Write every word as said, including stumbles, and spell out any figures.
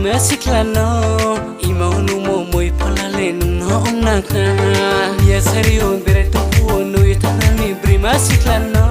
Brima sikhla no, imang nungmo moi phola le nung no ong nang khna. Miya sari yo berai tong phuh wo nung ye thanng nang ni brima sikhla no.